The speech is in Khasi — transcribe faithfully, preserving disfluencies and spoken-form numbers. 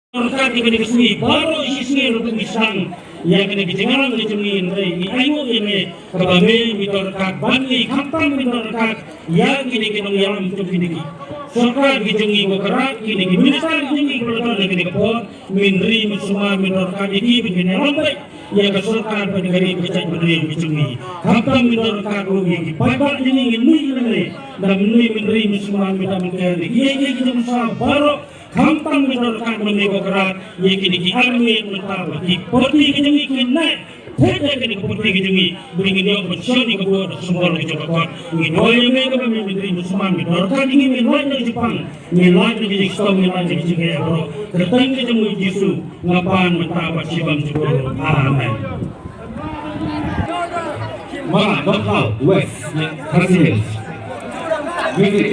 Ryngkat ïa kane ka sngi baroh shi sngi ruh ngi sdang ïa kane ka jingïalang ka jong ngi, hynrei ngi ainguh ïa me kaba me me don ryngkat bad ngi, khamtam me don ryngkat ïa kine ki nongïalam jong kine ki sorkar ki jong ngi, ko Kynrad, kine ki minister ki jong ngi kiba la don ha kane ka por. Me hynrei me sumar me don ryngkat ïa ki ban ïalam beit ïa ka sorkar bad ka ri ka jaitbynriew ka jong ngi. Khamtam me don ryngkat ruh ïa ki paidbah jong ngi, ngi mih lyngngoh. Namar me hynrei me sumar me da me kyrkieh ïa ki jong sa baroh. Khamtam me don ryngkat ma me ko Kynrad ïa kine ki army mynta bad ki party ki jong ngi ki nai. Peit ïa kine ki party ki jong ngi ba ngin ïoh ban shon ïa ka vote da symbol ka jong ka kot. Ngi duwai ïa me kaba me hynrei me sumar me don ryngkat ïa ngi, me lait na ka jingpang, me lait na ka jingshitom, me lait na ka jingkyrkieh baroh. Ka kyrteng ka jong u Jisu nga pan mynta bad shibun jingkyrkhu. Amen. Mara Dongkhaw West, Khasi Hills. Music.